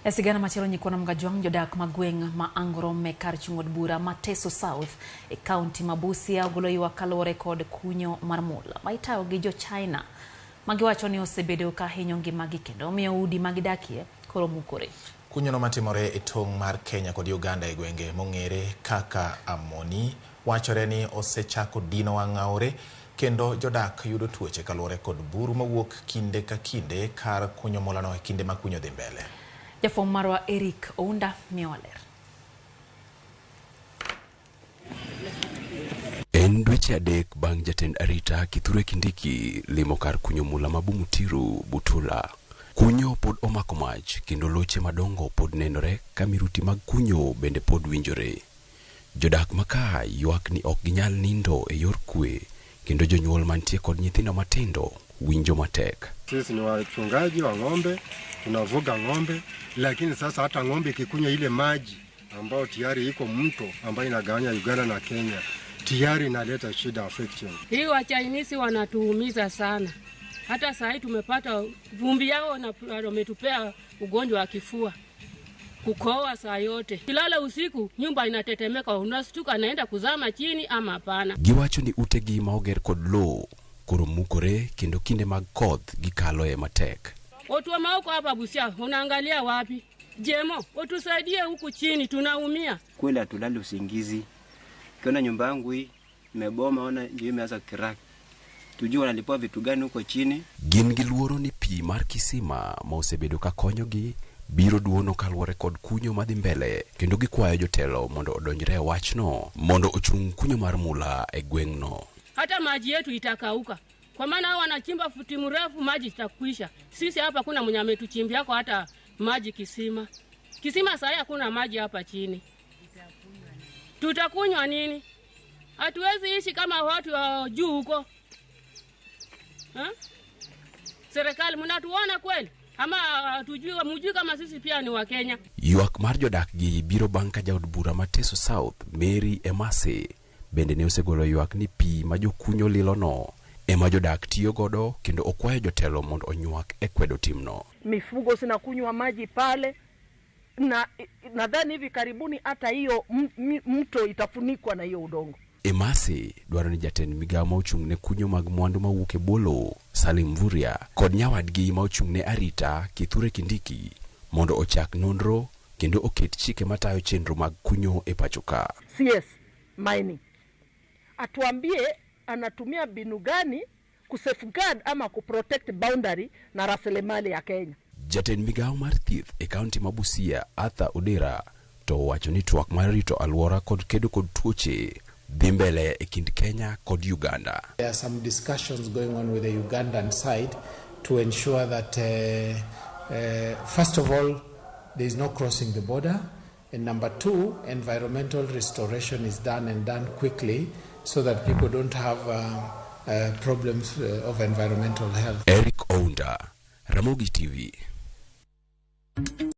E sigana machielo, nyikwa Namgajwang', jodak mag gweng' ma Angorome kar chung' od bura ma Teso South e kaunti ma Busia ogolo ywak kaluwore kod kunyo mar mula ma itayo gi jo China ma giwacho ni osebedo ka hinyo ngimagi kendo miyo udi ma gidakie koro mukore. Kunyono matimore e tong' mar Kenya kod Uganda e gwenge mong'ere kaka Amoni wachore ni osechako dino wang' aore kendo jodak yudo tuoche kaluwore kod buru mawuok kinde ka kinde kar kunyo mulano e kinde ma kunyo dhi mbele. Jafwambo marwa Eric Ounda miyowa ler. En dweche 3 bang' jatend arita Kithure Kindiki limo kar kunyo mula ma Bumutiru, Butula. Kunyo pod omako mach kendo loche madongo pod nenore ka miruti mag kunyo bende pod winjore. Jodak maka ywak ni ok ginyal nindo e yor kwe kendo jonyuol mantie kod nyithindo matindo winjo matek. Sisi ni wachungaji wa ng'ombe, tunavuga ng'ombe, lakini sasa hata ng'ombe ikikunywa ile maji ambayo tayari iko mto ambayo inagawanya Uganda na Kenya, tayari inaleta shida affection. Hii wa Chinese wanatuumiza sana. Hata saa hii tumepata vumbi yao na wametupea ugonjwa wa kifua. Kukohoa saa yote. Kilala usiku nyumba inatetemeka, unastuka naenda kuzama chini ama hapana. Giwacho ni utegi ma oger kod lowo koro mukore kendo kinde mag koth gikaloe matek. Watu wa maoko hapa Busia, unaangalia wapi? Jemo, utusaidie huku chini tunaumia. Kweli hatulali usingizi. Ukiona nyumba yangu hii imeboma, ona ndio imeanza crack. Tujue wanalipua vitu gani huko chini. Gin gi luoro ni pi mar kisima ma osebedo ka konyogi biro duono kaluwore kod kunyo madhi mbele kendo gikwayo jotelo mondo odonjre e wachno mondo ochung kunyo mar mula e gweng'no. Hata maji yetu itakauka. Kwa maana hao wanachimba futi mrefu maji itakwisha. Sisi hapa kuna mwenye ametuchimbia kwa hata maji kisima. Kisima saa hii hakuna maji hapa chini. Tutakunywa nini? Hatuwezi ishi kama watu wa juu huko. Ha? Serikali mnatuona kweli? Ama hatujui, mjui kama sisi pia ni wa Kenya. Ywak mar jodak gi biro bang' ka jaod bura ma Teso South Mary Emase bende ne osegolo ywak ni pi ma jokunyo lilono ema jodak tiyo godo kendo okwayo jotelo mondo onywak e kwedo timno. Mifugo zinakunywa maji pale na nadhani hivi karibuni hata hiyo mto itafunikwa na hiyo udongo. Emase dwaro ni jatend migawo ma ochung' ne kunyo mag mwandu mawuok e bolo Salim Mvurya kod nyawadgi ma ochung' ne arita Kithure Kindiki mondo ochak nonro kendo oket chike matayo chenro mag kunyo e pacho ka. CS Mining atuambie anatumia mbinu gani kusafeguard ama kuprotect boundary na rasilimali ya Kenya. Jatend migawo mar thieth e kaunti ma Busia Arthur Odera to owacho ni twak mar rito alwora kod kedo kod tuoche dhi mbele e kind Kenya kod Uganda. There are some discussions going on with the Ugandan side to ensure that first of all there is no crossing the border, and number two, environmental restoration is done and done quickly so that people don't have problems of environmental health. Eric Ounda, Ramogi TV.